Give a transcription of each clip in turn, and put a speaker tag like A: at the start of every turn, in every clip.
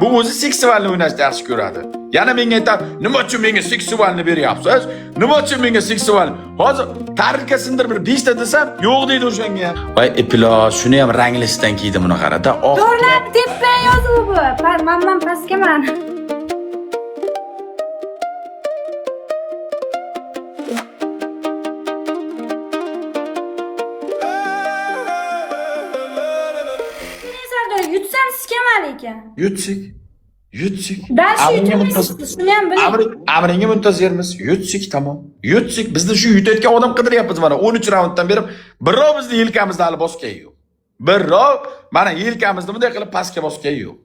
A: Bu o'zi seksualni o'ynashni yaxshi ko'radi. Yana menga aytadi, nima uchun menga seksualni beryapsiz? Nima uchun menga seksual? Hozir tarelka sindir bir 5 ta desam, yo'q deydi o'shanga ham. Voy, iplos, shuni ham ranglisidan kiydi buni qarada. Oq.
B: To'rlar tepa yozuvi bu. Manman pastgaman. Sardor, yutsam sikaman lekin.
A: Yutsik. Yutsik.
B: Дальше
A: Amringa
B: yutolmaysiz, shuni ham biling.
A: Amringa muntazirmiz. Yutsik, tamom. Yutsik. Bizni shu yutayotgan odam qidiryapmiz mana 13 raunddan beri. Birov bizni yelkamizda hali bosgan yo'q. Birov mana yelkamizni bunday qilib pastga bosgan yo'q.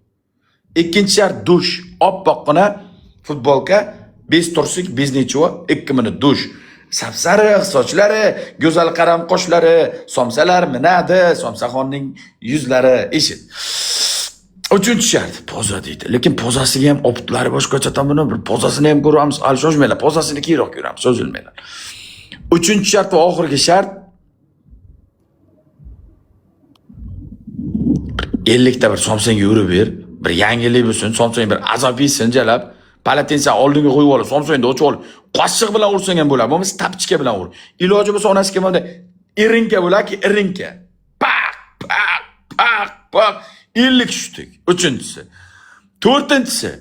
A: Ikkinchi shart dush. Oppoqqina futbolka, bez tursik, bez nechivo, 2 minut dush. Sapsariq sochlari, go'zal qaram qoshlari, somsalar minadi, somsaxonning yuzlari eshit. Uchinchi shart poza deydi. Lekin pozasiga ham oputlari boshqacha tomoni bir pozasini ham ko'ramiz. Hali shoshmanglar, pozasini keyinroq ko'ramiz, cho'zilmanglar. Uchinchi shart va oxirgi shart 50 ta bir somsangga urib ber, bir yangilik bo'lsin, somsang bir azob yesin jalab. Palatensa oldinga qo'yib olib, somsangni ochib olib, qoshiq bilan ursang ham bo'ladi, bo'lmasa tapchika bilan ur. Iloji bo'lsa onasiga bunday irinka bo'ladiki, irinka. Paq, paq, paq, paq. 50 tushdik. Uchinchisi. To'rtinchisi.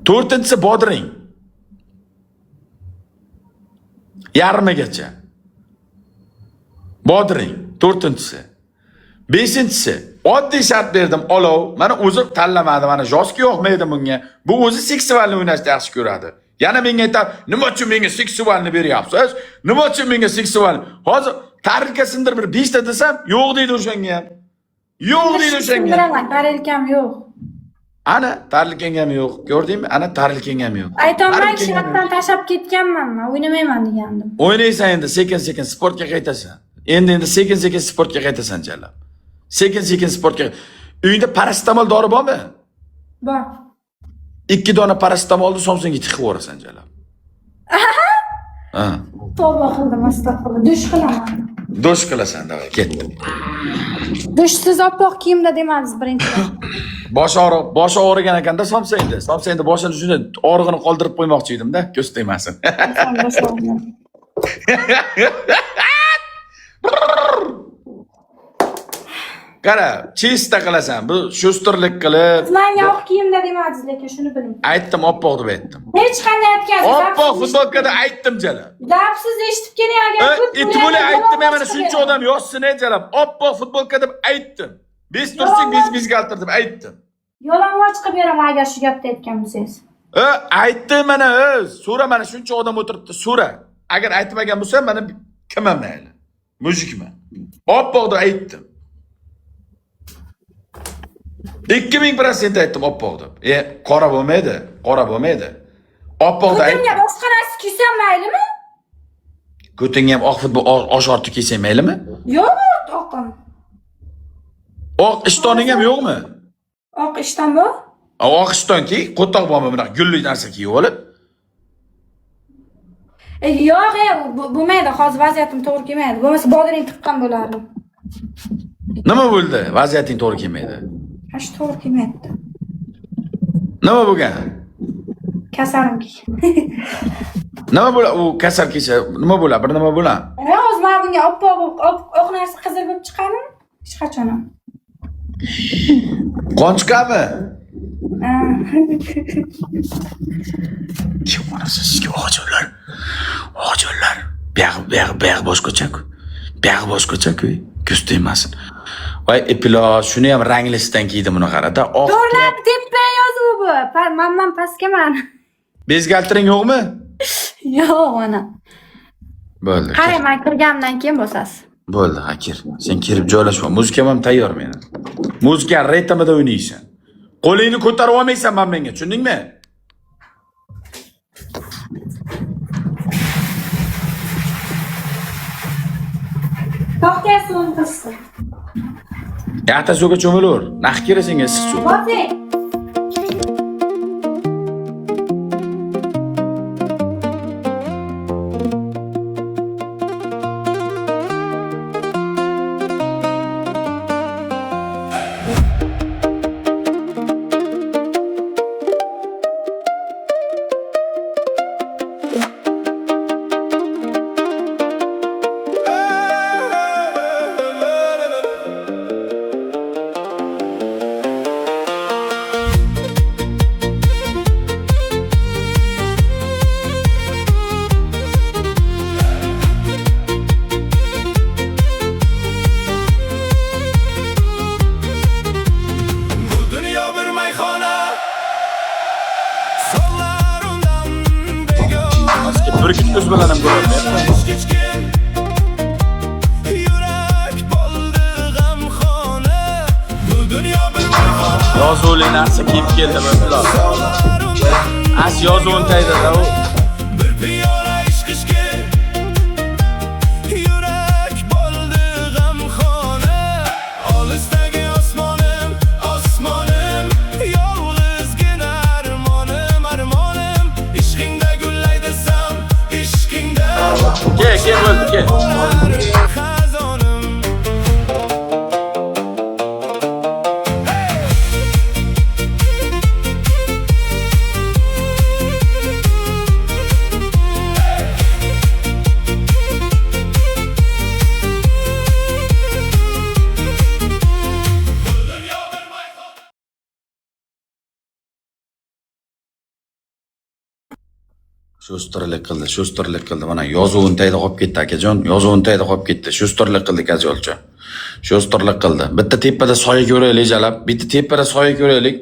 A: To'rtinchisi bodring. Yarmigacha. Bodring. To'rtinchisi. Beshinchisi. Oddiy shart berdim, olov. Mana o'zi tanlamadi, mana joski yoqmaydi bunga. Bu o'zi seksualni o'ynashni yaxshi ko'radi. Yana menga aytadi, nima uchun menga seksualni beryapsiz? Nima uchun menga seksual? Hozir tarelka sindir bir 5 ta desam, yo'q deydi o'shanga ham. Yo'q deydi o'shanga ham.
B: Sindiraman, tarelkam yo'q.
A: Ana tarelkang ham yo'q. Ko'rdingmi? Ana tarelkang ham yo'q.
B: Aytolmay
A: Tarelkang ham yo'q.
B: shartdan tashlab ketganman men, o'ynamayman degandim.
A: O'ynaysan endi sekin-sekin sportga qaytasan. Endi sekin-sekin sportga qaytasan jalab. Sekin-sekin sportga. Uyingda parasetamol dori bormi?
B: Bor.
A: 2 dona parasetamolni somsangga tiqib yuborasan jalab. Ha.
B: Tavba qildim, astag'firullah. Dush qilaman.
A: Do'sh qilasan, davay, ketdim.
B: Dushsiz oppoq kiyimda demadingiz birinchidan.
A: Bosh og'riq, boshi og'rigan ekanda somsa endi. Somsa endi boshini shunday og'rig'ini qoldirib qo'ymoqchi edimda, ko'z tegmasin.
B: Inson bosh og'rigan.
A: Qara, chista qilasan. Bu shusterlik qilib,
B: Manga oq kiyimda demadingiz, lekin shuni biling.
A: aytdim oppoq deb aytdim.
B: Hech qanday aytgansiz.
A: Oppoq futbolkada aytdim jalab.
B: Gapsiz eshitib keling agar
A: Itibuli aytdim, mana shuncha odam yozsin ey jalab. Oppoq futbolka deb aytdim. Bez tursik, bez bezgalter deb aytdim.
B: Yalang'och qilib beraman agar shu gapni aytgan bo'lsangiz.
A: Aytdim mana, so'ra mana shuncha odam o'tiribdi, so'ra. Agar aytmagan bo'lsam, mana kimman mayli. Mujikman. Oppoq deb aytdim. 2000% aytdim oppoq deb. Qora bo'lmaydi, qora bo'lmaydi. Oppoq deb
B: Ko'timga
A: aytdim.
B: boshqa narsa kiysam maylimi?
A: Ko'tingga ham oq futbol osh orti kiysang maylimi?
B: Yo'q, oqim.
A: Oq ishtoning ham yo'qmi?
B: Oq ishton bor?
A: Oq ishton kiy, qo'toq bormi bunaqa gulli narsa kiyib olib?
B: Yo'q, bo'lmaydi, hozir vaziyatim to'g'ri kelmaydi. Bo'lmasa bodring tiqqan bo'lardim.
A: Nima bo'ldi? Vaziyating to'g'ri kelmaydi.
B: Ha, shu to'g'ri kelmayapti.
A: Nima bo'lgan?
B: Kasalim kelgan.
A: Nima bo'ladi? U kasal kelsa nima bo'ladi? Bir nima bo'ladi?
B: Hozir mana bunga oppoq oq narsa qizil bo'lib chiqadimi? Hech qachon ham.
A: Qon chiqadimi?
B: Ha.
A: Kim onasi sizga oqjonlar? Oqjonlar. Buyog'i boshqacha-ku. Buyog'i boshqacha-ku. Ko'z tegmasin. Voy, iplos, shuni ham ranglisidan kiydi buni qarada. Oq.
B: To'rlar tepa yozuvi bu. Manman pastgaman.
A: Bezgaltering yo'qmi?
B: Yo'q, mana.
A: Bo'ldi.
B: Qarang, men kirganimdan keyin bosasiz.
A: Bo'ldi, ha kir. Sen kirib joylashma. Muzikam ham tayyor meni. Muzika ritmida o'ynaysan. Qo'lingni ko'tarib olmaysan men menga, tushundingmi?
B: To'xtay suvni qilsin.
A: Yaxta suvga cho'milaver. Naq kerak senga issiq suv.
B: Bosing.
A: bilan ham ko'ryapti.
C: Ishq ichgin Yurak bo'ldi g'amxona. Bu dunyo bir mayxona.
A: Yozuvli narsa kiyib keldi bu.
C: Solar undan
A: As yozuvini tagida u.
C: bir piyola ishq ichgin. Yurak bo'ldi g'amxona. Olisdagi osmonim, osmonim, yolg'izgina armonim, armonim. Ishqingda gullay desam, ishqingda
A: Kel, kel bo'ldi, kel.
C: bo'lar xazonim.
A: Шустрый lik qildi, шустрый lik qildi. Mana yozuvini tagida qolib ketdi, akajon. Yozuvini tagida qolib ketdi. Шустрый lik qildi kajolcha. Шустрый lik qildi. Bitta tepada soya ko'raylik, jalab. Bitta tepada soya ko'raylik.